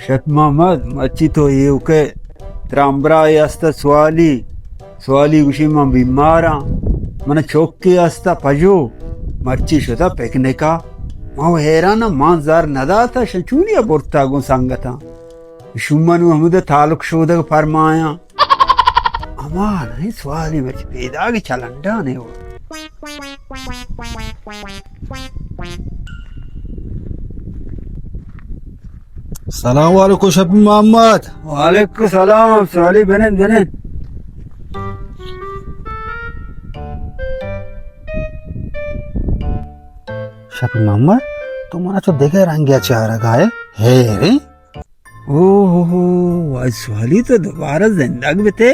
شپ محمد، مرچی تو ایوکے ترا ہمبراہے ہستہ سوالی، سوالی گوشی من بیماراں، من چوکے ہستہ پجو، مرچی شتہ پکنکا۔ ما و حیراناں، مان زر نداتہ، شن چونیا برتا گوں سنگتاں۔ شومن و ہمودہ تعلق شودگ پرمایاں۔ ہما نئیں سوالی مرچی پیداگ چلنڈانے و۔ سلام علیکم شفیع محمد۔ وعلیکم سلام، سوالی بنند، بنند۔ شفیع محمد، تو منا چو دگہ رنگے چارگا ئے؟ ہے رے؟ او ہو ہو، واجہ سوالی تو دوبارہ زندگ بتے۔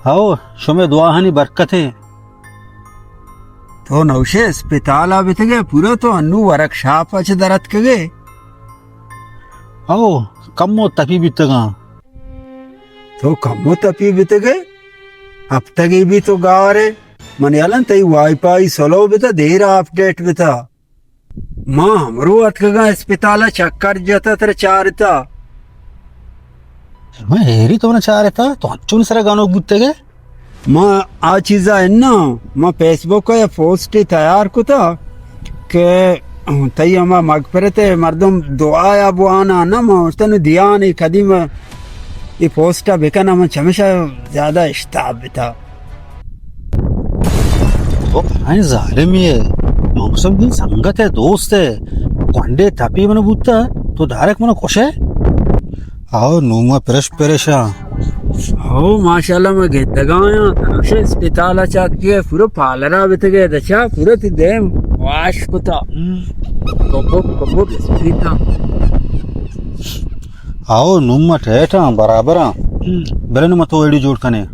ہو، شمے دعاہانی برکتیں۔ تو نوشے اسپتالا بتگے، پورا تو انو ورکشاپا چہ در اتکگے۔ ہو، کمو تپی بیتگاں۔ تو کمو تپی بیتگے؟ ہفتگے بی تو گارے۔ من یلن تئی وائی پائی سلو بتا، دیر اپڈیٹ بتا۔ ما ہمرو اتکگاں اسپتال ء چکر جتہ ترا چارتہ۔ من ہیری تو نہ چارتہ، تو انچون سرا گنوک بوتگے؟ ما آ چیزا اناں، ما فیس بک ء پوسٹے تیار کتہ کہ تئی ہما مغفرت ء مردم دعایا بوانا نہ، ما گوشتہ نو دیانے قدیم اے پوسٹ ء بکن، من چمیشا زیادہ اشتاپ بتا۔ تو پرائیں ظالمی ئے، من گوشتم دین سنگت ئے، دوست ئے، گونڈے تپی من بوتا، تو ڈائریکٹ من کشے؟ آو نوما پرش پرشاں۔ ہو ماشاءاللہ، من گندگایاں، تنوشے اسپتال ء چاتکی ئے، پورا پالرا بتگے دچا، پورا تی دیم واش کتا۔ کبو کبو بسکیٹاں۔ آو نوما ٹیٹاں برابراں۔ ہم۔ بلے نوما تو ویڈیو جوڑ کنے۔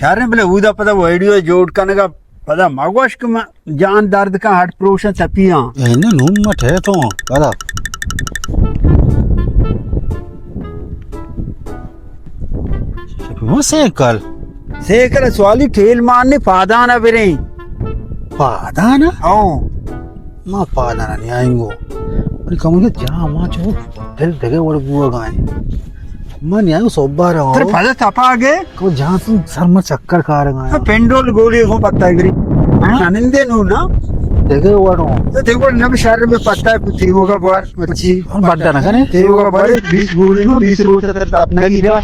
شریں، بلے اودا پدا ویڈیو جوڑ کنگا پدا مگوش کہ من جان درد کن، ہڈ پروشن تپیاں۔ اے نہ نوما ٹیٹاں پدا۔ وہ سیکل۔ سیکل سوالی ٹیل مارنے پادانا بریں۔ پادانا؟ ہاں۔ ما پادانا نیائیں گو۔ من کمو جا ما چو دل دگے وڑ بوگائیں۔ من نیائیں گو صبح رہا۔ تر پدا تپا گے؟ کو جان سن سر ما چکر کارگائیں۔ پنڈول گولی کو پتہ گری۔ ہاں؟ نندے نو نا۔ دگے وڑو۔ تو دیکھو نب شہر میں پتہ ہے، تیوگا بار مرچی۔ ہم بڈا نہ کریں۔ تیوگا بار بیس گولی نو، بیس روچ تک تپنا کی جا۔